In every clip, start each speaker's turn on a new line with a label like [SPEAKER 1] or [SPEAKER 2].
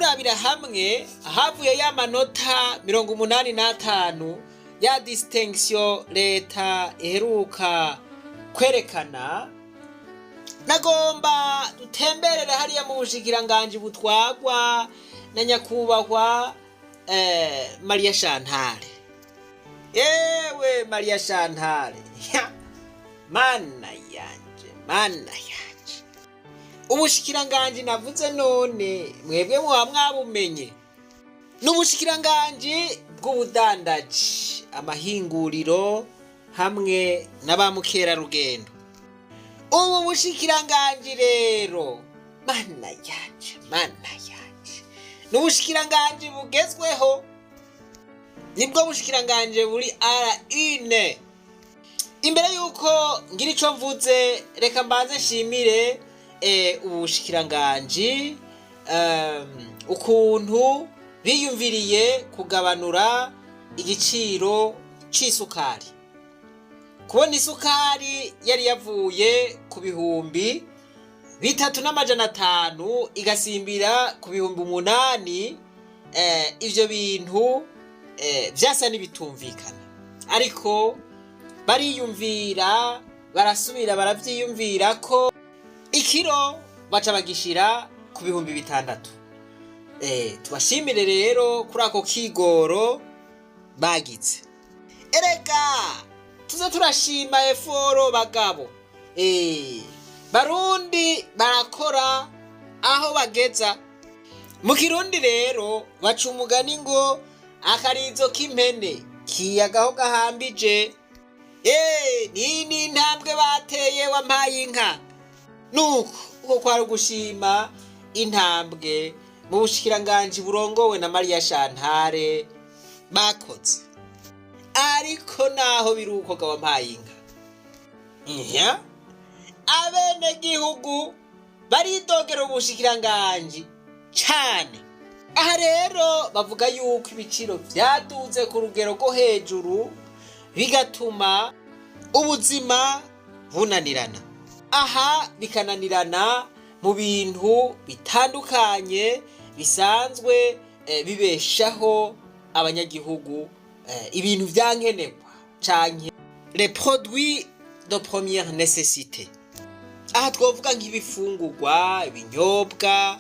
[SPEAKER 1] kurabira hamwe ahavuye ya manota 85 ya distinction leta iheruka kwerekana, nagomba dutemberere hariya mu bushikiranganji butwagwa na nyakubahwa Maria Shantare. Yewe Maria Shantare, ya, mana yanje, mana yanje, ubushikiranganji navuze none mwebwe muba mwabumenye? N'ubushikiranganji bw'ubudandaji, amahinguriro hamwe na ba mukerarugendo. Ubu bushikiranganji rero, mana yanje, mana yanje, ni ubushikiranganji bugezweho, nibwo bushikiranganji buri ara une. Imbere yuko ngira ico mvuze, reka mbanze nshimire ubu bushikiranganji ukuntu biyumviriye kugabanura igiciro c'isukari. Kubona isukari yari yavuye ku 3500 igasimbira ku 8000, ivyo bintu vyasa n'ibitumvikana, ariko bariyumvira, barasubira baravyiyumvira ko ikiro baca bagishira ku 6000. Tubashimire rero kuri ako kigoro bagize. Erega tuze turashima effort bagabo. Barundi barakora aho bageza. Mu Kirundi rero baca umugani ngo akarizo k'impene kiyagaho gahambije. Ni intambwe bateye, wampaye inka. Nuko uko kwari ugushima intambwe mu bushikiranganji burongowe na Maria Shantare bakoze. Ariko naho biri uko ga, wampaye inka, abenegihugu baridogera ubushikiranganji cane. Aha rero bavuga yuko ibiciro vyaduze ku rugero rwo hejuru, bigatuma ubuzima bunanirana. Aha bikananirana mu bintu bitandukanye bisanzwe bibeshaho abanyagihugu, ibintu vyankenerwa canke les produits de première nécessité. Aha twovuga nk'ibifungurwa, ibinyobwa.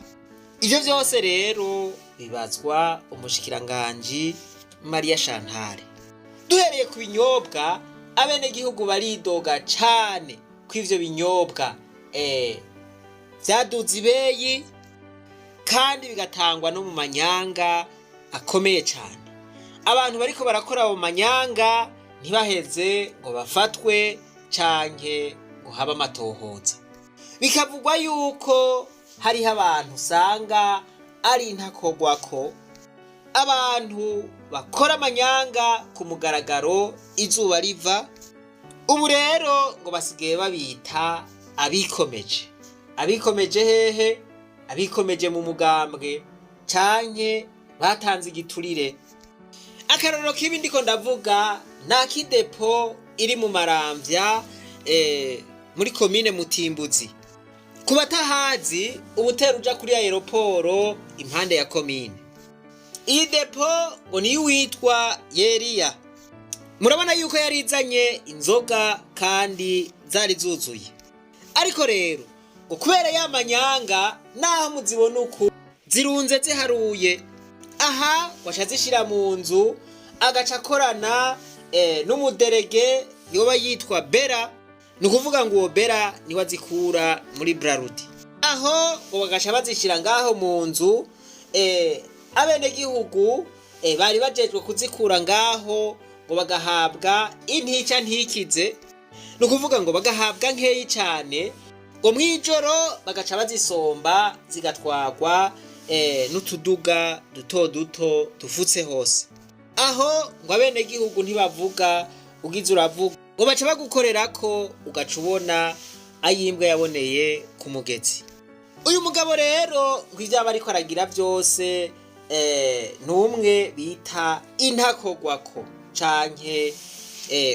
[SPEAKER 1] Ivyo vyose rero bibazwa umushikiranganji Maria Shantare. Duhereye ku binyobwa, abenegihugu baridoga cane ko ivyo binyobwa vyaduze ibeyi kandi bigatangwa no mu manyanga akomeye cane. Abantu bariko barakora mu manyanga ntibaheze ngo bafatwe canke ngo habe amatohoza. Bikavugwa yuko hariho abantu usanga ari intakogwako, abantu bakora amanyanga ku mugaragaro izuba riva. Ubu rero ngo basigaye babita abikomeje. Abikomeje hehe? Abikomeje mu mugambwe canke batanze igiturire. Akarorero k'ibi ndiko ndavuga ni ak'idépôt iri mu Maramvya, muri komine Mutimbuzi. Ku batahazi, ubutera uja kuri aéroport impande ya komine. Iyi dépôt ngo niyo uwitwa Yeriya. Murabona yuko yari izanye inzoga kandi zari zuzuye, ariko rero ngo kubera ya manyanga, naho muzibona uku zirunze ziharuye, aha waca zishira mu nzu, agaca akorana n'umudélégué yoba yitwa Bera. Ni ukuvuga ngo uwo Bera niwe azikura muri Brarudi. Aho ngo bagaca bazishira ngaho mu nzu. Abenegihugu bari bajejwe kuzikura ngaho ngo bagahabwa intica ntikize, ni ukuvuga ngo bagahabwa nkeyi cane, ngo mw'ijoro bagaca bazisomba, zigatwagwa n'utuduga duto duto dufutse hose. Aho ngo abenegihugu ntibavuga, ugize uravuga ngo baca bagukorerako, ugaca ubona ayimbwa yaboneye ku mugezi. Uyu mugabo rero ngo ivyo aba ariko aragira vyose, ni umwe bita intakogwako canke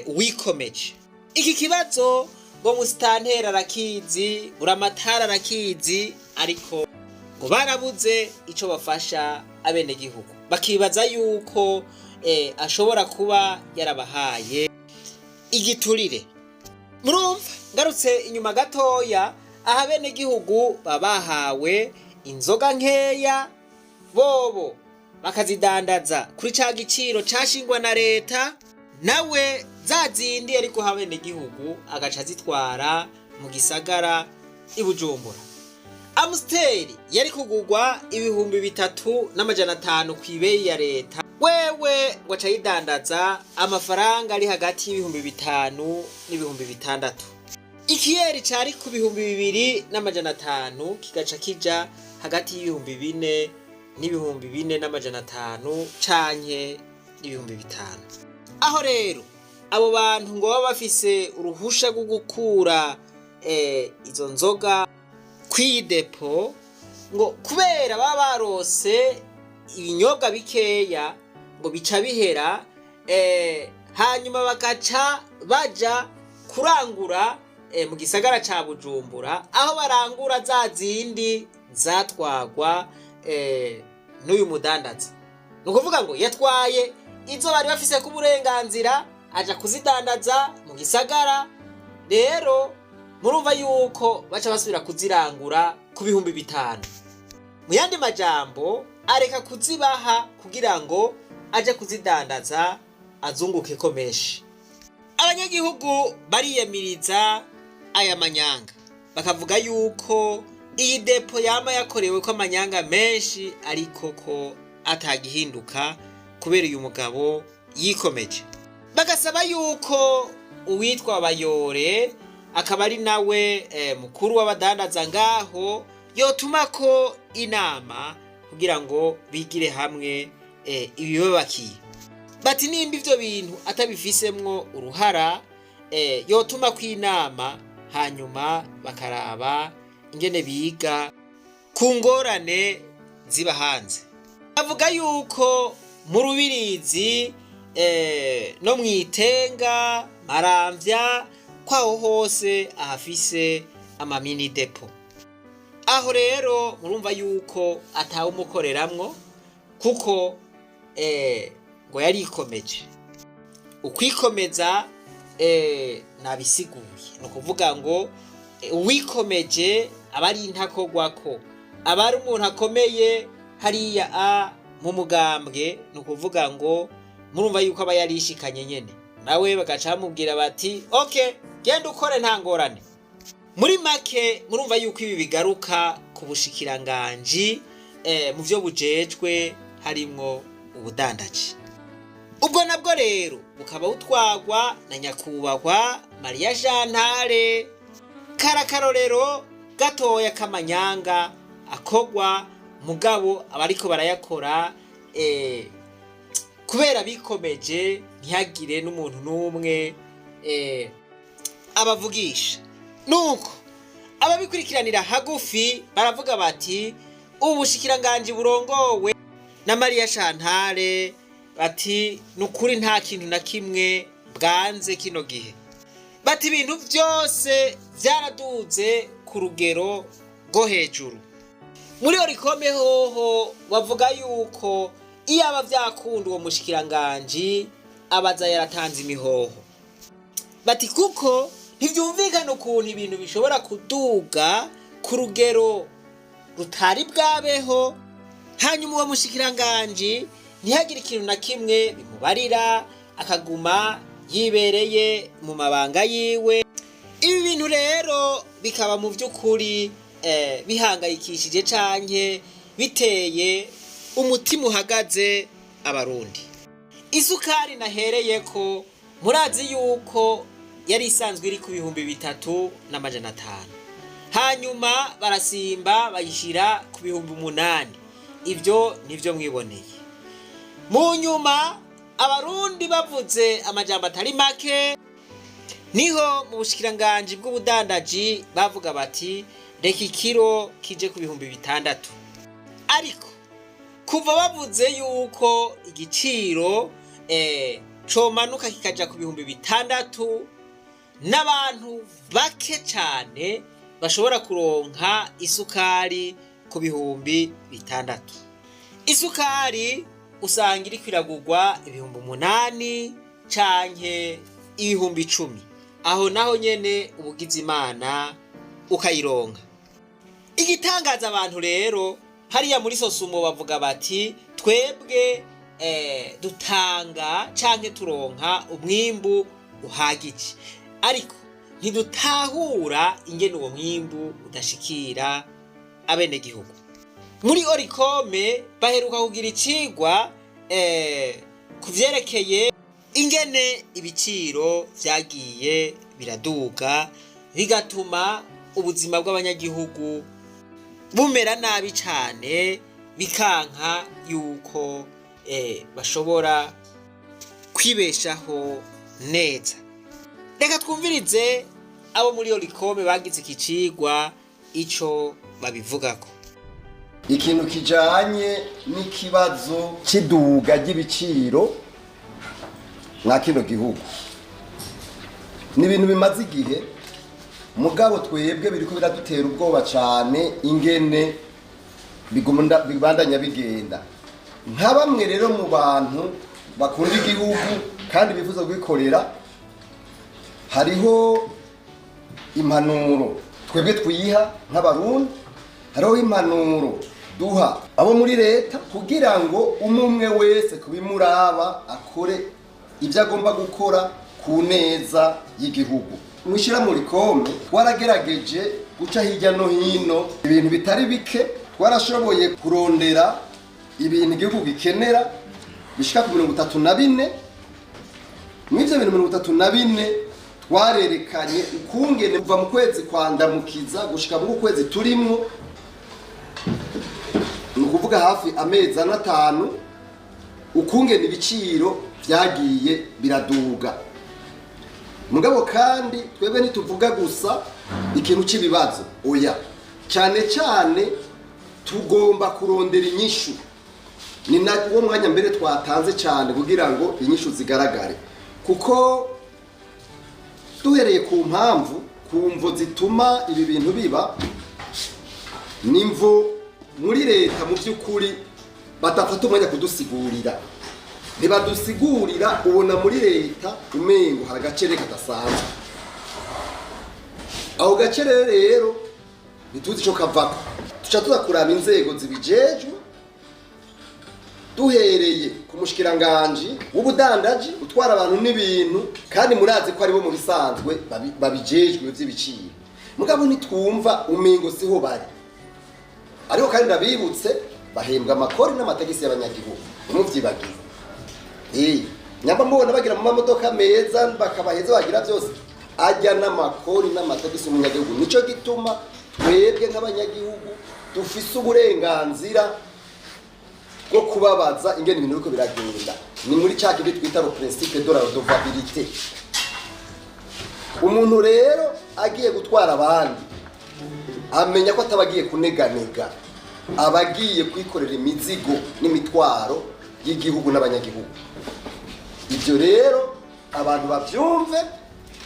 [SPEAKER 1] uwikomeje. Iki kibazo ngo musitantera arakizi, buramatari arakizi, ariko ngo Ngo barabuze ico bafasha abenegihugu, bakibaza yuko ashobora kuba yarabahaye igiturire. Murumva, ngarutse inyuma gatoya, aho abenegihugu baba bahawe inzoga nkeya, bobo bakazidandaza kuri ca giciro cashingwa na leta, nawe za zindi ariko abenegihugu agaca azitwara mu gisagara i Bujumbura. Amstel yari kugurwa 3500 kw'ibeyi ya leta, wewe ngo aca ayidandaza amafaranga ari hagati y'5000 n'ibihumbi 6000. Ikiyeri cari ku 2500 kigaca kija hagati y'4000 n'ibihumbi 4500 canke n'5000. Aho rero abo bantu ngo baba bafise uruhusha rwo gukura izo nzoga kw'idepo, ngo kubera baba barose ibinyobwa bikeya ngo bica bihera, hanyuma bagaca baja kurangura mu gisagara ca Bujumbura, aho barangura za zindi zatwagwa n'uyu mudandaza. Ni ukuvuga ngo yatwaye izo bari bafise ku burenganzira, aja kuzidandaza mu gisagara. Rero murumva yuko baca basubira kuzirangura ku 5000. Mu yandi majambo, areka kuzibaha kugira ngo aje kuzidandaza azungukeko menshi. Abanyagihugu bariyamiriza aya manyanga, bakavuga yuko iyi depo yama yakorewe ko amanyanga menshi, ariko ko atagihinduka kubera uyu mugabo yikomeje. Bagasaba yuko uwitwa Bayore, akaba ari nawe mukuru w'abadandaza ngaho, yotuma ko inama kugira ngo bigire hamwe ibibabakiye. Bati nimba ivyo bintu atabifisemwo uruhara, yotuma ko inama, hanyuma bakaraba ingene biga ku ngorane ziba hanze. Bavuga yuko mu Rubirizi no mw'Itenga, Maramvya, kwaho hose ahafise amamini depo. Aho rero murumva yuko atawumukoreramwo, kuko ngo yarikomeje. Ukwikomeza nabisiguye, ni ukuvuga ngo uwikomeje aba ari intakogwako, aba ari umuntu akomeye hariya a mu mugambwe. Ni ukuvuga ngo murumva yuko aba yarishikanye nyene, nawe bagaca bamubwira bati: "Ok, genda ukore, nta ngorane." Muri make, murumva yuko ibi bigaruka ku bushikiranganji mu vyo bujejwe harimwo ubudandaji. Ubwo nabwo rero bukaba butwagwa na nyakubahwa Mariya Jantare. Karakarorero gatoya k'amanyanga akogwa, mugabo abariko barayakora kubera bikomeje ntihagire n'umuntu n'umwe abavugisha. Nuko ababikurikiranira hagufi baravuga bati ubu bushikiranganji burongowe na Mariya Shantare, bati nukuri nta kintu na kimwe bwanze kino gihe. Bati ibintu byose byaraduze ku rugero rwo hejuru. Muri Orikome hoho bavuga yuko iyo aba vyakunda, uwo mushikiranganji abaza yaratanze imihoho. Bati kuko ntivyumvikana ukuntu ibintu bishobora kuduga ku rugero rutari bwabeho, hanyuma uwo mushikiranganji ntihagire ikintu na kimwe bimubarira, akaguma yibereye mu mabanga yiwe. Ibi bintu rero bikaba mu by'ukuri bihangayikishije canke biteye umutima uhagaze Abarundi. Isukari nahereye ko, murazi yuko yari isanzwe iri ku 3500, hanyuma barasimba bayishyira ku 8000. Ibyo nibyo mwiboneye. Mu nyuma Abarundi bavuze amajambo atari make, niho mu bushikiranganji bw'ubudandaji bavuga bati reka ikiro kije ku 6000. Ariko kuva bavuze yuko igiciro comanuka kikaja ku 6000, n'abantu bake cane bashobora kuronka isukari. ku 6000. Isukari usanga iriko iragurwa 8000 canke 10,000. Aho naho nyene ubugize Imana ukayironka. Igitangaza, abantu rero hariya muri Sosumo bavuga bati: "Twebwe dutanga canke turonka umwimbu uhagije, ariko ntidutahura ingene uwo mwimbu udashikira abenegihugu." Muri Olucome baheruka kugira icigwa ku vyerekeye ingene ibiciro vyagiye biraduga, bigatuma ubuzima bw'abanyagihugu bumera nabi cane, bikanka yuko bashobora kwibeshaho neza. Reka twumvirize abo muri Olucome bagize iki cigwa ico babivugako.
[SPEAKER 2] Ikintu kijanye n'ikibazo cy'iduga ry'ibiciro mwa kino gihugu ni ibintu bimaze igihe, mugabo twebwe biriko biradutera ubwoba cane ingene bibandanya bigenda. Nka bamwe rero mu bantu bakunda igihugu kandi bifuza kugikorera, hariho impanuro twebwe twiha nk'Abarundi, hariho impanuro duha abo muri leta, kugira ngo umwe wese kubimuraba akore ibyo agomba gukora ku neza y'igihugu. Mwishyira muri Olucome twaragerageje guca hirya no hino ibintu bitari bike. Twarashoboye kurondera ibintu igihugu gikenera bishika ku 34. Mw'ivyo bintu 34, twarerekanye ukungene kuva mu kwezi kwa Ndamukiza gushika mu kwezi turimwo, ni ukuvuga hafi amezi ane, atanu, ukungene ibiciro vyagiye biraduga. Mugabo kandi twebwe ntituvuga gusa ikintu cy'ibibazo, oya, cyane cyane tugomba kurondera inyishu. Ni na wo mwanya mbere twatanze cyane kugira ngo inyishu zigaragare, kuko duhereye ku mpamvu, ku mvo zituma ibi bintu biba, nimvo muri leta mu by'ukuri badafata umwanya kudusigurira, ntibadusigurira. Ubona muri leta umengo hari agacere kadasanzwe. Ako gacerere rero ntituzi ico kavako. Tuca tuza kuraba inzego zibijejwe, duhereye ku mushikiranganji w'ubudandaji, utwara abantu n'ibintu, kandi murazi ko aribo mu bisanzwe babijejwe vy'ibiciro. Mugabo ntitwumva, umengo siho bari. Ariko kandi ndabibutse, bahembwa amakori n'amatagisi y'abanyagihugu, ntimuvyibagize. Nyamba mubona bagira mu mamodoka meza, bakabaheza, bagira byose, ajya n'amakori n'amatagisi y'umunyagihugu. Nico gituma twebwe nk'abanyagihugu dufise uburenganzira bwo kubabaza ingene ibintu biriko biragenda. Ni muri ca kindi twita le principe de la redevabilité. Umuntu rero agiye gutwara abandi, amenya ko ataba agiye kuneganega, aba agiye kwikorera imizigo n'imitwaro y'igihugu n'abanyagihugu. Ibyo rero abantu babyumve,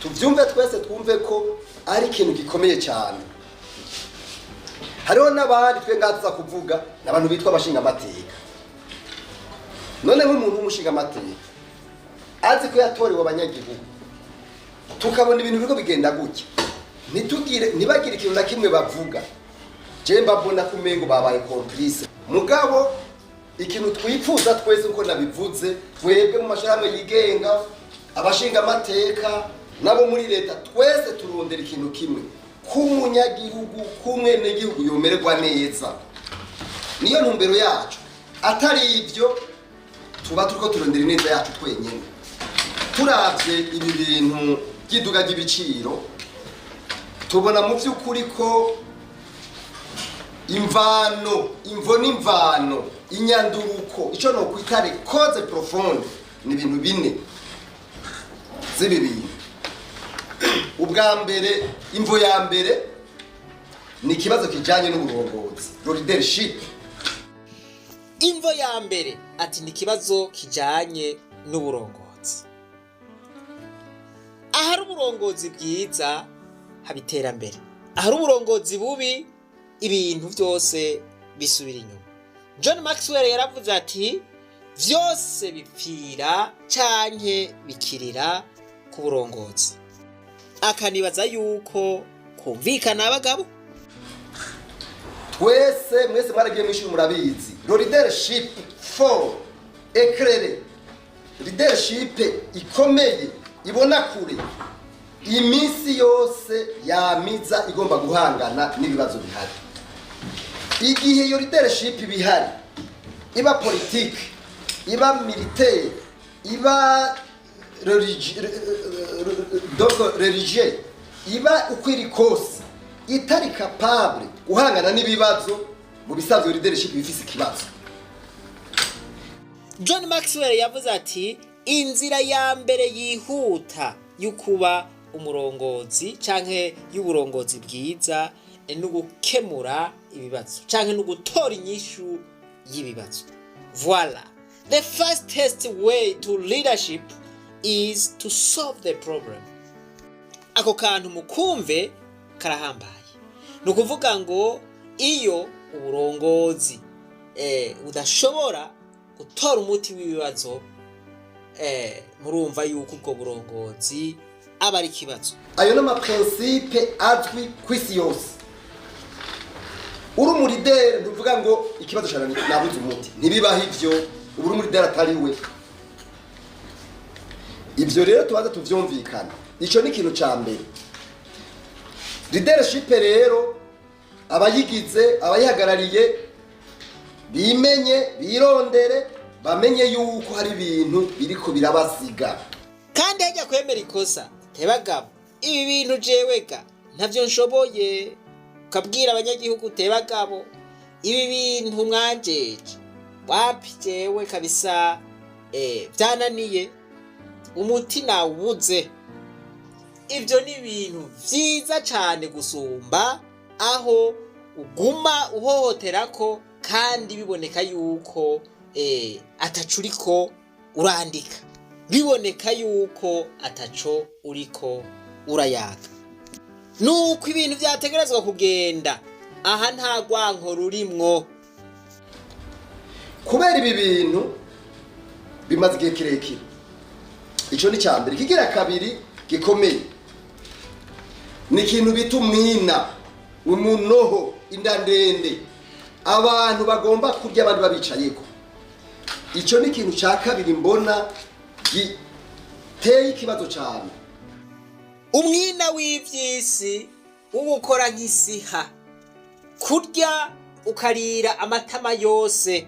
[SPEAKER 2] tubyumve twese, twumve ko ari ikintu gikomeye cyane. Hariho n'abandi twe ngaha tuza kuvuga, ni abantu bitwa abashingamateka. None nk'umuntu w'umushingamateka azi ko yatorewe abanyagihugu, tukabona ibintu biriko bigenda gutya, ntitugire, ntibagire ikintu na kimwe bavuga, je mbabona ko umengo babaye complice. Mugabo ikintu twifuza twese, uko nabivuze, twebwe mu mashirahamwe yigenga, abashingamateka nabo muri leta, twese turondera ikintu kimwe: k'umunyagihugu, k'umwenegihugu yomererwa neza. Niyo ntumbero yacu. Atari ibyo, tuba turiko turondera ineza yacu twenyine. Turavye ibi bintu by'iduga ry'ibiciro, tubona mu by'ukuri ko imvano, imvo n'imvano, inyanduruko, icyo nokwita les causes profondes, ni ibintu bine z'ibi bintu. Ubwa mbere, imvo ya mbere, ni ikibazo kijanye n'uburongozi, leadership.
[SPEAKER 1] Imvo ya mbere, ati ni ikibazo kijanye n'uburongozi. Ahari uburongozi bwiza haba iterambere, ahari uburongozi bubi ibintu byose bisubira inyuma. John Maxwell yaravuze ati: "Vyose bipfira canke bikirira ku burongozi." Akanibaza yuko kumvikana, abagabo.
[SPEAKER 2] Twese, mwese mwaragiye mwishuri, murabizi le leadership fort, éclairé, leadership ikomeye ibona kure, iminsi yose yamiza igomba guhangana n'ibibazo bihari. Igihe iyo leadership bihari, iba politique, iba militaire, iba donc religieux, iba uko iri kose, itari capable guhangana n'ibibazo, mu bisanzwe leadership bifise ikibazo.
[SPEAKER 1] John Maxwell yavuze ati: "Inzira ya mbere yihuta yo kuba umurongozi canke y'uburongozi bwiza ni ugukemura ibibazo canke ni ugutora inyishu y'ibibazo." Voila, the fastest way to leadership is to solve the problem. Ako kantu mukumve karahambaye. Ni ukuvuga ngo iyo uburongozi budashobora gutora umuti w'ibibazo, murumva yuko ubwo burongozi aba ari ikibazo.
[SPEAKER 2] Ayo ni ama principes azwi ku isi yose. Uri umu leader, ntuvuga ngo ikibazo cyane nabuze umuti, ntibibaho ivyo. Ubu uri umu leader atari we. Ibyo rero tubanza tuvyumvikana. Ico ni ikintu ca mbere. Leadership rero, abayigize, abayihagarariye, bimenye, birondere, bamenye yuko hari ibintu biriko birabasiga.
[SPEAKER 1] Kandi hajya kwemera ikosa, tebagabo, ibi bintu jewega ntavyo nshoboye, ukabwira abanyagihugu: "Tebagabo, ibi bintu mwanjeje wapi, jewe kabisa vyananiye, umuti nawubuze." Ibyo ni ibintu vyiza cane gusumba aho uguma uhohotera ko kandi biboneka yuko ataco uriko urandika, biboneka yuko ataco uriko urayaga. Nuko ibintu vyategerezwa kugenda. Aha nta rwanko rurimwo.
[SPEAKER 2] Kubera ibi bintu bimaze igihe kirekire, icyo ni icya mbere. Ikigira kabiri gikomeye ni ikintu bita umwina, umunoho, inda ndende, abantu bagomba kurya abandi babicayeko. Icyo ni ikintu cya kabiri mbona giteye ikibazo cyane.
[SPEAKER 1] Umwina w'ivy'isi wo gukora nk'isiha, kurya ukarira amatama yose,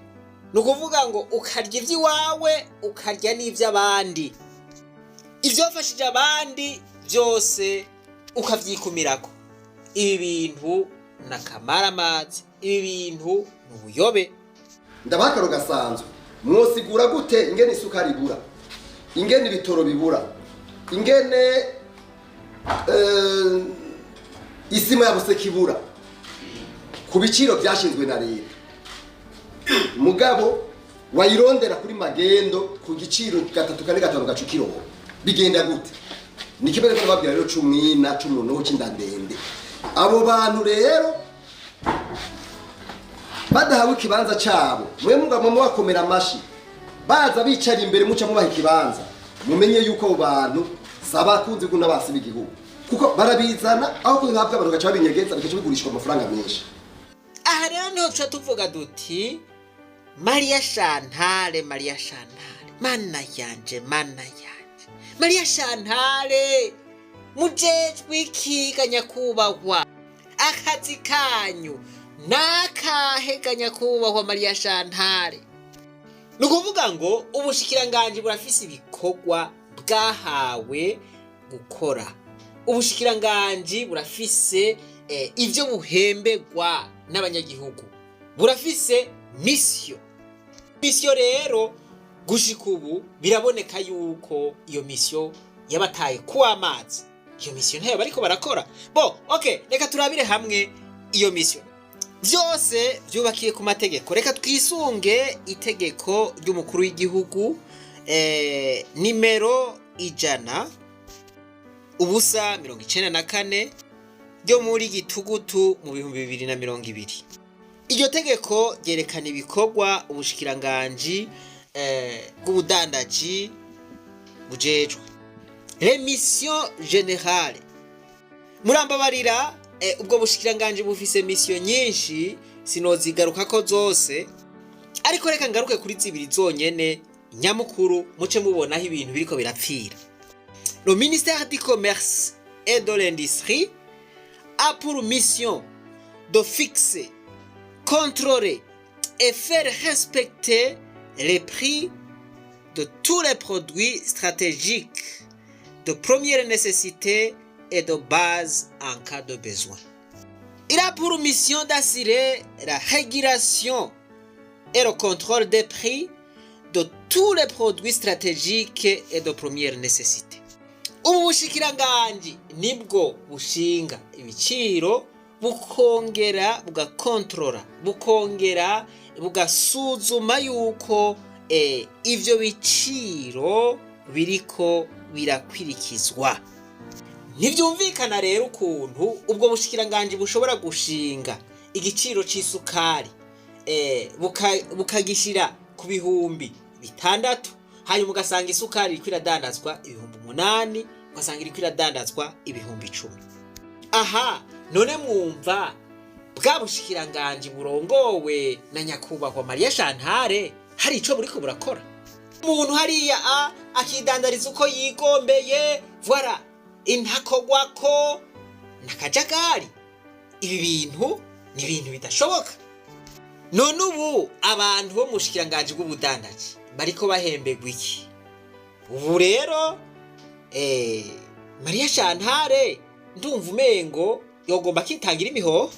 [SPEAKER 1] ni ukuvuga ngo ukarya ivy'iwawe, ukarya n'ivy'abandi, ivyofashije abandi byose ukavyikumirako. Ibi bintu ni akamaramazi, ibi bintu ni ubuyobe.
[SPEAKER 2] Ndabaha akaro gasanzwe. Mwosigura gute ingene isukari ibura, ingene ibitoro bibura, ingene isima ya buseka ibura ku biciro byashinzwe na leta, mugabo wayirondera kuri magendo ku giciro gatatu, kane, gatanu, gacu kiroho? Bigenda gute? Ni kimwe rero babwira rero c'umwina, c'umunoho, c'inda ndende. Abo bantu rero badahawe ikibanza cabo, mwe mugabo mubakomera amashi, baza bicara imbere, muca mubaha ikibanza, mumenye yuko abo bantu si abakunzi n'abasi b'igihugu, kuko barabizana aho kubihabwa abantu gaca babinyegeza, bigaca bigurishwa amafaranga menshi.
[SPEAKER 1] Aha rero niho tuca tuvuga duti: "Mariya Shantare, Mariya Shantare, mana yanje, mana yanje, Mariya Shantare, mujejwe ikiga nyakubahwa? Akazi kanyu nakahe ga nyakubahwa Mariya Shantare?" Ni ukuvuga ngo ubushikiranganji burafise ibikorwa bwahawe gukora, ubushikiranganji burafise ivyo buhemberwa n'abanyagihugu, burafise mission. Mission rero gushika ubu biraboneka yuko iyo mission yabataye kuwa amazi. Iyo mission ntayo bariko barakora bo. Okay, reka turabire hamwe iyo mission. Byose byubakiye ku mategeko. Reka twisunge itegeko ry'umukuru w'igihugu nimero 100-094 ryo muri gitugutu mu 2020. Iryo tegeko ryerekana ibikorwa ubushikiranganji bw'ubudandaji bujejwe. Les missions générales, murambabarira, ubwo bushikiranganji bufise mission nyinshi, sinozigarukako zose, ariko reka ngaruke kuri zibiri zonyene nyamukuru, muce mubonaho ibintu biriko birapfira. Le ministère du Commerce et de l'Industrie a pour mission de fixer, contrôler et faire respecter les prix de tous les produits stratégiques de première nécessité et de base en cas de besoin. Il a pour mission d'assurer la régulation et le contrôle des prix de tous les produits stratégiques et de première nécessité. Ubu bushikiranganji nibwo bushinga ibiciro, bukongera bugakontorora, bukongera bugasuzuma yuko ivyo biciro biriko birakwirikizwa. Ntibyumvikana rero ukuntu ubwo bushikiranganji bushobora gushinga igiciro c'isukari bukagishyira ku 6000, hanyuma ugasanga isukari iriko iradandazwa 8000, ugasanga iriko iradandazwa 10,000. Aha none mwumva bwa bushikiranganji burongowe na nyakubahwa Mariya Shantare hari ico buriko burakora? Umuntu hariya akidandariza uko yigombeye, voilà, intakogwako nakajagari. Ibi bintu ni ibintu bidashoboka. None ubu abantu bo mu bushikiranganji bw'ubudandaji bariko bahembegwa iki? Ubu rero Mariya Shantare ndumva umengo yogomba akitangira imihoho.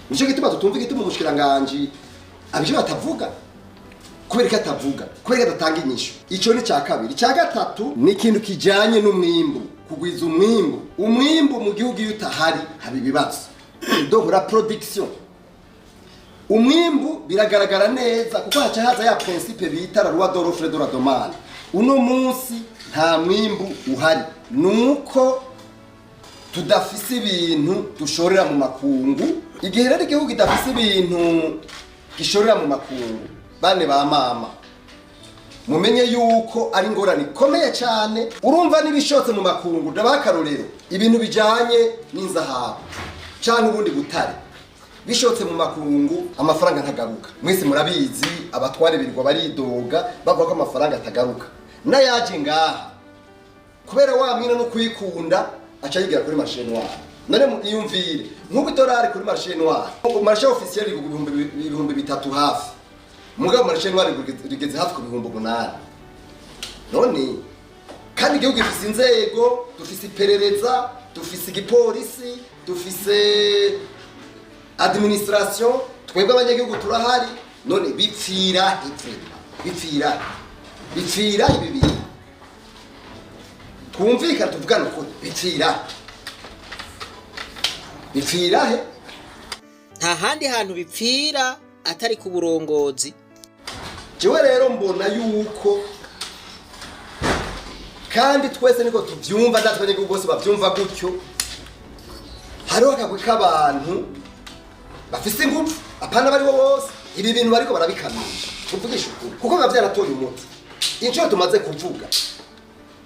[SPEAKER 2] Nicyo gituma tutumva igituma umushikiranganji abije batavuga. Kubera ko atavuga, kubera ko adatanga inyishu. Icyo ni cya kabiri. Icya gatatu ni ikintu kijyanye n'umwimbu, kugwiza umwimbu. Umwimbu mu gihugu iyo utahari haba ibibazo, donc la production. Umwimbu biragaragara neza kuko haca haza ya principe bita la loi de l'offre de la demande. Uno munsi nta mwimbu uhari, nuko tudafise ibintu dushorera mu makungu. Igihe rero igihugu kidafise ibintu gishorera mu makungu, bane ba mama, mumenye yuko ari ingorane ikomeye cyane. Urumva n'ibishotse mu makungu, ndabaha akarorero, ibintu bijanye n'inzahabu canke ubundi butare bishotse mu makungu, amafaranga ntagaruka. Mwese murabizi, abatware birirwa baridoga bavuga ko amafaranga atagaruka. N'ayaje ngaha, kubera wa mwina no kuyikunda, aca yigira kuri marché noir. None iyumvire nk'ubu idolari kuri marché noir, marché officiel rigura 3000 hafi, mugabo marché noir rigeze hafi ku 8000. None kandi igihugu gifise inzego, dufise iperereza, dufise igipolisi, dufise administration, twebwe abanyagihugu turahari. None bipfira ipfira bipfira bipfira ibi bintu? Twumvikana, tuvugane ukuri, bipfira bipfira he?
[SPEAKER 1] Nta handi hantu bipfira atari ku burongozi.
[SPEAKER 2] Jewe rero mbona yuko, kandi twese niko tuvyumva, natwe abanyagihugu bose bavyumva gutyo, hariho akagwi k'abantu bafise ingufu, apana baribo bose, ibi bintu bariko barabikamisha. Tuvugisha ukuri, kuko biba vyaratoye umuti inshuro tumaze kuvuga.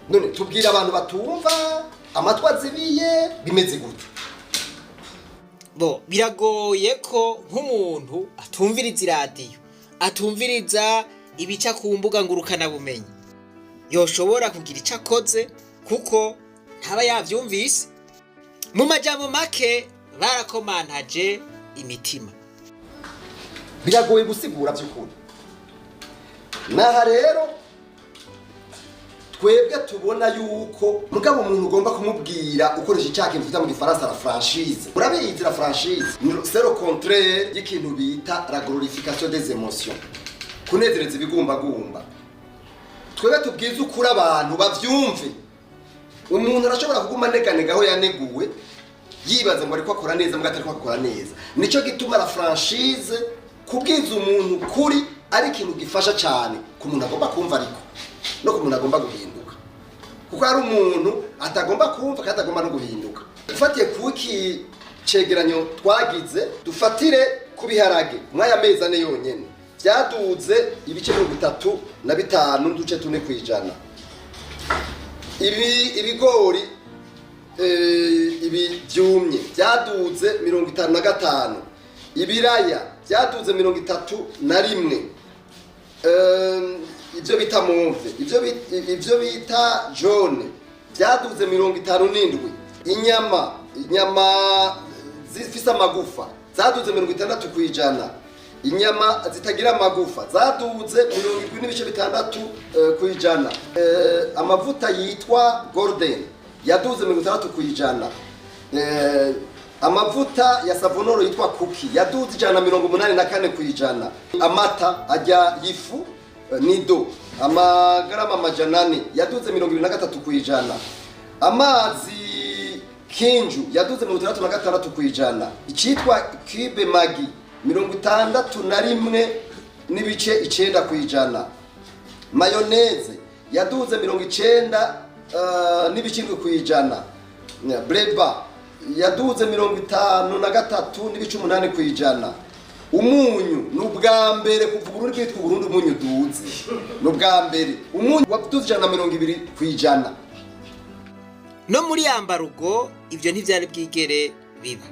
[SPEAKER 2] None tubwira abantu batumva, amatwi azibiye, bimeze gute?
[SPEAKER 1] Bo biragoye ko nk'umuntu atumviriza iradiyo, atumviriza ibica ku mbuga ngurukanabumenyi, yoshobora kugira icyo akoze, kuko ntaba yavyumvise. Mu majambo make, barakomantaje imitima.
[SPEAKER 2] Biragoye gusigura by'ukuri. Naha rero twebwe tubona yuko, mugabo umuntu ugomba kumubwira ukoresha icya kintu twita mu gifaransa la franchise. Urabizi, la franchise c'est le contraire y'ikintu bita la glorification des émotions, kunezereza ibigumbagumba. Twebwe tubwize ukuri abantu bavyumve. Umuntu arashobora kuguma aneganega aho yaneguwe, yibaza ngo ariko akora neza, mbwa atariko akora neza. Nico gituma la franchise, kubwiza umuntu kuri, ari ikintu gifasha cyane ku muntu agomba kumva, ariko no ku muntu agomba guhinduka, kuko hari umuntu atagomba kumva kandi agomba no guhinduka. Dufatiye kuki cegeranyo twagize, dufatire Ku biharage, mw'aya mezi 4 yonyene byaduze ibice 35.4%. Ibigori, ibi byumye byaduze 55. Ibiraya byaduze 31. Ibyo bita mauve, ibyo bita jaune byaduze 57. Inyama zifise amagufa zaduze 60%. Inyama zitagira amagufa zaduze 70.6%. Amavuta yitwa Golden yaduze 60%. Amavuta ya Savonoro yitwa Kuki yaduze 184%. Amata ajya y'ifu, Nido, amagarama 400 yaduze 23%. Amazi Kinju yaduze 66%. Icyitwa Cube Maggi 61.9%. Mayonnaise yaduze 90.7%. Breba yaduze 53.8%. Umunyu, ni ubwa mbere kuva Uburundi bwitwa Uburundi umunyu uduze, ni ubwa mbere umunyu waduze 120%.
[SPEAKER 1] No muri embargo ibyo ntibyari bwigere biba.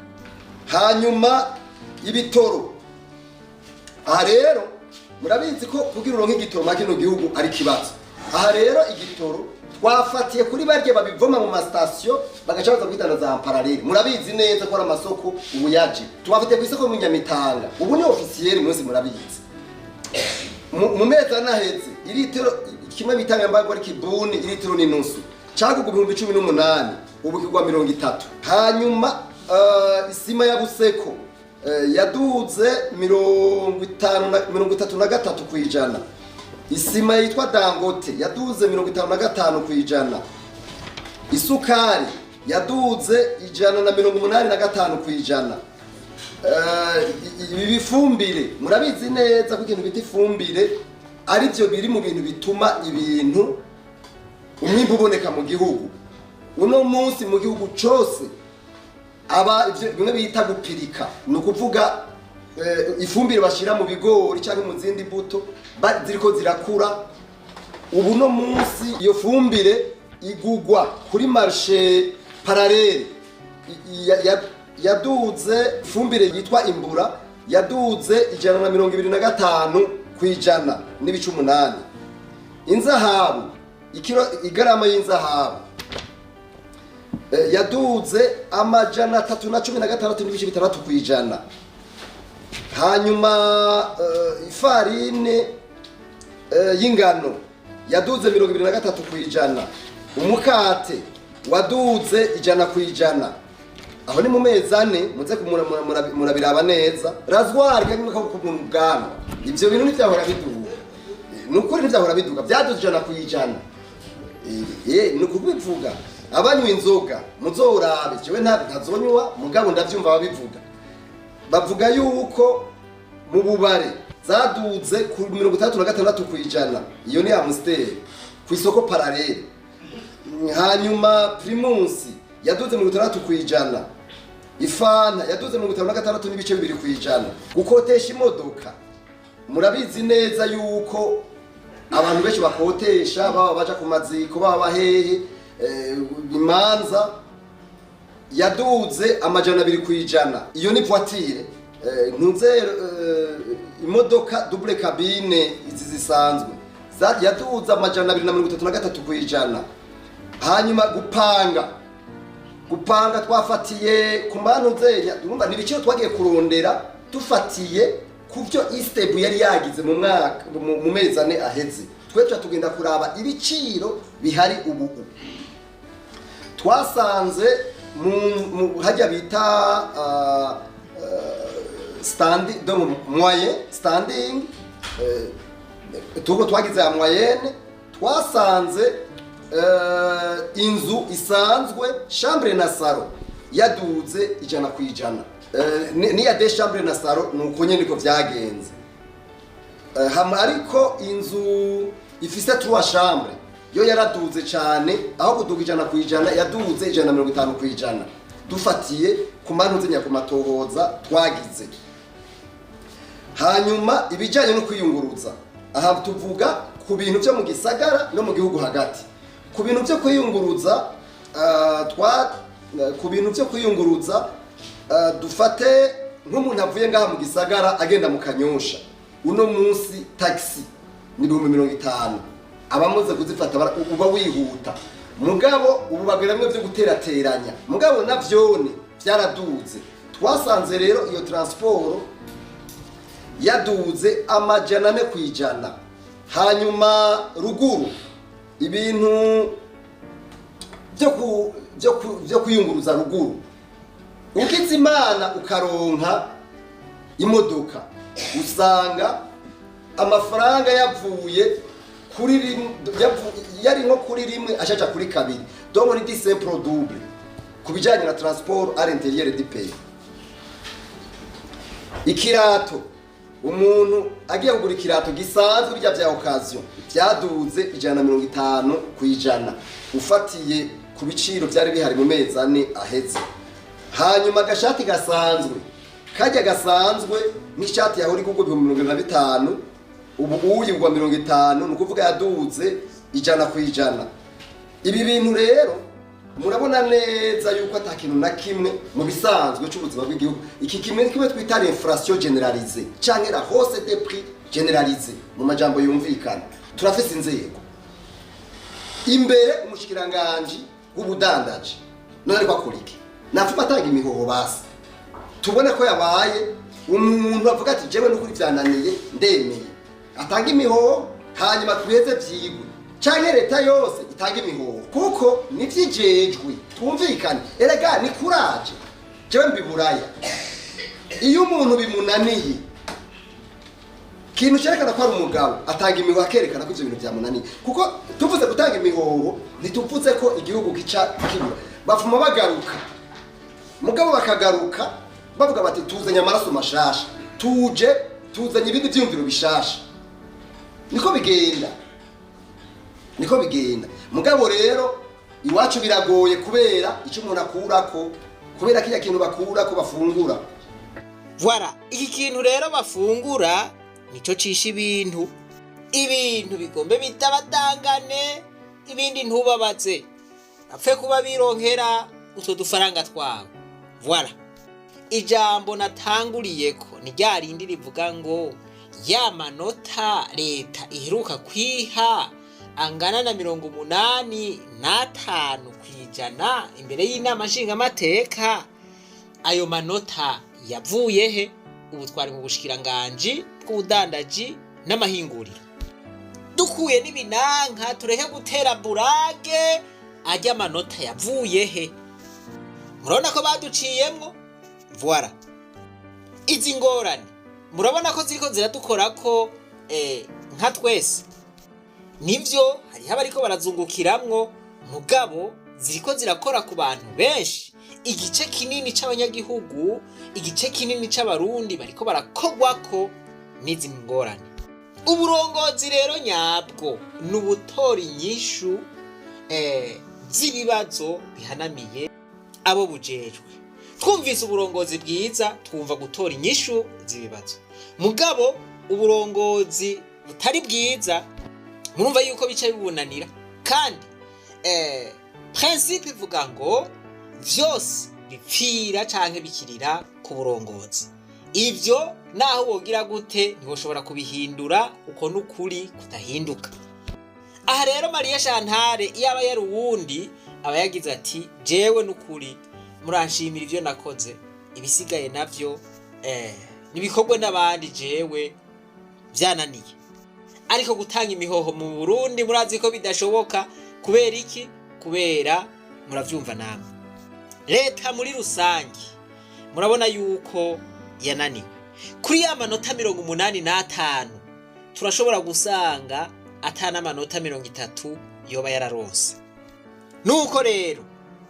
[SPEAKER 2] Hanyuma ibitoro, aha rero murabizi ko kugira uronke igitoro mwa kino gihugu ari ikibazo. Aha rero igitoro twafatiye kuri barya babivoma mu masitasiyo, bagaca baza kwidandaza en parallèle. Murabizi neza ko ari amasoko ubu yaje. Twafatiye ku isoko mu Nyamitanga, ubu ni officiel, mwese murabizi. Mu mezi 4 aheze, iritiro kimwe bita nyambago ari kibuni, iritiro n'inusu, cagugwa 18,000, ubu kigwa 30. Hanyuma isima ya Buseko yaduze mirongo itanu na 33%. Isima yitwa Dangote yaduze 55%. Isukari yaduze 185%. Ibi bifumbire, murabizi neza ko ikintu bita ifumbire ari byo biri mu bintu bituma ibintu umwimbu uboneka mu gihugu. Uno munsi mu gihugu cose aba ivyo bimwe bita gupirika, ni ukuvuga ifumbire bashira mu bigori cyangwa mu zindi mbuto ziriko zirakura. Ubu no munsi iyo fumbire igugwa kuri marché parallèle yaduze. Ifumbire yitwa Imbura yaduze 125.8%. Inzahabu, ikiro, igarama y'inzahabu yaduze 316.6%. Hanyuma ifarine y'ingano yaduze 23%. Umukate waduze 100%. Aho ni mu mezi 4, muze murabiraba neza. Rasoir kamwe ko ku bwanwa, ivyo bintu ntivyahora biduga. Ni ukuri ntivyahora biduga, vyaduze 100%. Ni ukubivuga. Abanywa inzoga muzorabe, jewe ntazonywa, mugabo ndavyumva babivuga, bavuga yuko mu bubare zaduze ku 66%. Iyo ni Amstel ku isoko parallèle. Hanyuma Primus yaduze 60%. Ifanta yaduze 56.2%. Gukotesha imodoka, murabizi neza yuko abantu benshi bakotesha, baba baja ku maziko, baba bahehe, imanza, yaduze 200%. Iyo ni voiture, ntuze imodoka double cabine izi zisanzwe yaduze 233%. Hanyuma gupanga twafatiye ku manuzenya, urumva ni ibiciro twagiye kurondera dufatiye ku byo ISTEEBU yari yagize mu mwaka, mu mezi 4 aheze. Twe tuca tugenda kuraba ibiciro bihari ubu. Twasanze mu hajya bita stand donc moyen standing, tuko twagize ya moyenne, twasanze inzu isanzwe chambre na salon yaduze 100%. Niya deux chambres na salon nuko nyene niko vyagenze. Hama ariko inzu ifise trois chambres yo yaraduze cyane, aho kuduga 100% yaduze 150%, dufatiye ku mantuze nyakumatohoza twagize. Hanyuma ibijyanye no kwiyunguruza, aha tuvuga ku bintu byo mu gisagara no mu gihugu hagati. Ku bintu byo kwiyunguruza, ku bintu byo kwiyunguruza, dufate nk'umuntu avuye ngaha mu gisagara agenda mu Kanyosha, uno munsi taxi ni 50,000. Abamaze kuzifata uba wihuta, mugabo ubu bagwiramwe byo guterateranya, mugabo navyone byaraduze. Twasanze rero iyo transport yaduze 400%. Hanyuma ruguru, ibintu byo kwiyunguruza ruguru, ugize Imana ukaronka imodoka, usanga amafaranga yavuye kuri rimwe, yari nko kuri rimwe ashaja kuri kabiri, donc ni du simple au double ku bijyanye na transport à l'intérieur du pays. Ikirato, umuntu agiye kugura ikirato gisanzwe, bijya bya occasion, byaduze 150% ufatiye ku biciro byari bihari mu mezi 4 aheze. Hanyuma agashati gasanzwe, kajya gasanzwe, nk'ishati yahora igurwa 75,000, ubu uyigwa 50, ni ukuvuga yaduze 100%. Ibi bintu rero murabona neza yuko ata kintu na kimwe mu bisanzwe cy'ubuzima bw'igihugu, iki kimwe kimwe twita l'inflation généralisée canke la hausse des prix généralisée mu majambo yumvikana. Turafise inzego imbere, umushikiranganji w'ubudandaji none ariko akora iki? Napfuma atanga imihoho basi, tubone ko yabaye umuntu avuga ati: "Jewe n'ukuri vyananiye, ndemeye." Atanga imihoho, hanyuma twiheze vyigwe, canke leta yose itanga imihoho, kuko nivyijejwe. Twumvikane erega, ni kuraje. Jewe mbiburaya, iyo umuntu bimunaniye, ikintu cyerekana ko ari umugabo, atanga imihoho, akerekana ko ivyo bintu byamunaniye. Kuko tuvuze gutanga imihoho, ntituvuze ko igihugu gica kibura. Bafuma bagaruka, mugabo bakagaruka bavuga bati: "Tuzanye amaraso mashasha, tuje tuzanye ibindi vyiyumviro bishasha." Niko bigenda, niko bigenda. Mugabo rero iwacu biragoye kubera icyo umuntu akurako, kubera kiriya kintu bakurako bafungura.
[SPEAKER 1] Voilà, iki kintu rero bafungura nico cisha ibintu. Ibintu bigombe bitabadangane, ibindi ntubabaze, bapfe kuba bironkera utwo dufaranga twawe. Voilà, ijambo natanguriyeko ni rya rindi rivuga ngo ya manota leta iheruka kwiha angana na 85% imbere y'Inama Nshingamateka, ayo manota yavuye he? Ubu twari mu bushikiranganji bw'ubudandaji n'amahinguriro. Dukuye n'ibinanka, tureke gutera burage, ajya amanota yavuye he? Murabona ko baduciyemwo. Voilà, izi ngorane murabona ko ziriko ziradukorako nka twese. Nivyo, hariho abariko barazungukiramwo, mugabo ziriko zirakora ku bantu benshi. Igice kinini c'abanyagihugu, igice kinini c'Abarundi bariko barakogwako n'izi ngorane. Uburongozi rero nyabwo ni ubutora inyishu z'ibibazo bihanamiye abo bujejwe. Twumvise uburongozi bwiza, twumva gutora inyishu z'ibibazo. Mugabo uburongozi butari bwiza, murumva yuko bica bibunanira. Kandi principe ivuga ngo vyose bipfira canke bikirira ku burongozi. Ivyo naho wogira gute, ntiwoshobora kubihindura, uko n'ukuri kudahinduka. Aha rero Mariya Shantare, iyo aba yari uwundi, aba yagize ati: "Jewe n'ukuri muranshimira ivyo nakoze, ibisigaye navyo nibikorwe n'abandi, jewe vyananiye." Ariko gutanga imihoho mu Burundi murazi ko bidashoboka. Kubera iki? Kubera muravyumva namwe, leta muri rusange murabona yuko yananiwe. Kuri ya manota 85, turashobora gusanga atana amanota 30 yoba yararonse. Nuko rero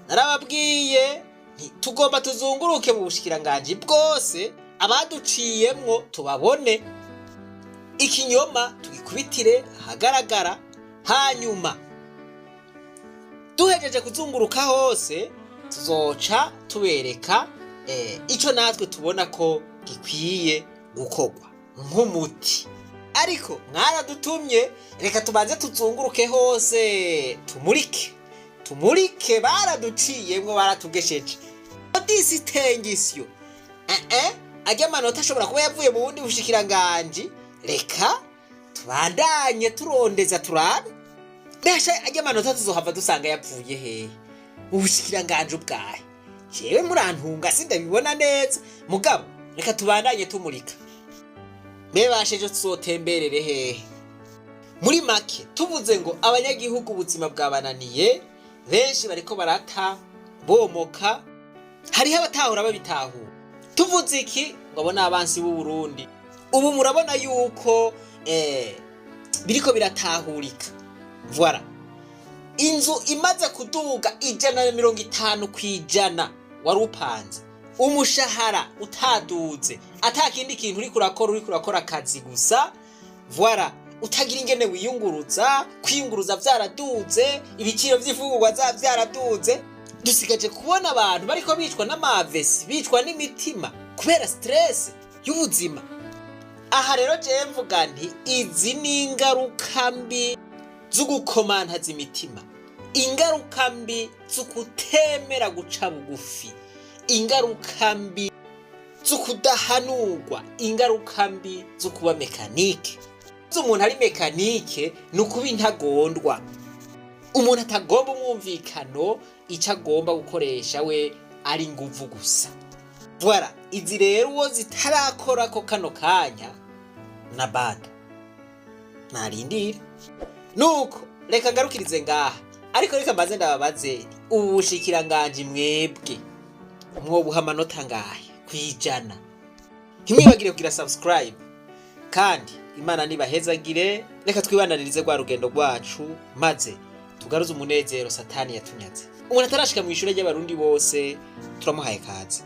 [SPEAKER 1] narababwiye nti tugomba tuzunguruke mu bushikiranganji bwose, abaduciyemwo tubabone, ikinyoma tugikubitire ahagaragara. Hanyuma duhejeje kuzunguruka hose, tuzoca tubereka ico natwe tubona ko gikwiye gukorwa. nk'umuti. Ariko mwaradutumye, reka tubanze tuzunguruke hose, tumurike tumurike. Baraduciyemwo, baratugesheje distinction. Ajya amanota ashobora kuba yavuye mu bundi bushikiranganji. Reka tubandanye turondeza turabe mbese ajya amanota tuzohava dusanga yapfuye hehe, mu bushikiranganji ubwahe. Jewe murantunga sindabibona neza, mugabo reka tubandanye tumurika. Mbebashe ejo tuzotemberere hehe? Muri make tuvuze ngo abanyagihugu ubuzima bwabananiye, benshi bariko barata bomoka, hariho abatahura babitahura. Tuvuze iki ngo abo ni abansi b'u Burundi. Ubu murabona yuko biriko biratahurika. Voilà, inzu imaze kuduga 150% wari upanze, umushahara utaduze, ata kindi kintu uriko urakora, uriko urakora akazi gusa, voilà, utagira ingene wiyunguruza, kwiyunguruza vyaraduze, ibiciro vy'imfungurwa vyaraduze. Dusigaje kubona abantu bariko bicwa n'amavesi, bicwa n'imitima kubera stress y'ubuzima. Aha rero jewe mvuga nti izi ni ingaruka mbi z'ugukomantaza imitima, ingaruka mbi z'ukutemera guca bugufi, ingaruka mbi z'ukudahanurwa, ingaruka mbi zo kuba mécanique. Umuntu ari mécanique ni ukuba intagondwa, umuntu atagomba umwumvikano, icyo agomba gukoresha we ari inguvu gusa. Voilà, izi rero uwo zitarakora ko kano kanya na bada narindira. Nuko reka ngarukirize ngaha, ariko reka mbanze ndababaze: ubu bushikiranganji mwebwe mwobuha amanota ngahe kwijana? Ntimwibagire kugira subscribe, kandi Imana nibahezagire. Reka twibandanirize rwa rugendo rwacu, maze tugaruze umunezero Satani yatunyaze. Umuntu atarashika mu ishure ry'Abarundi bose, turamuhaye kaze.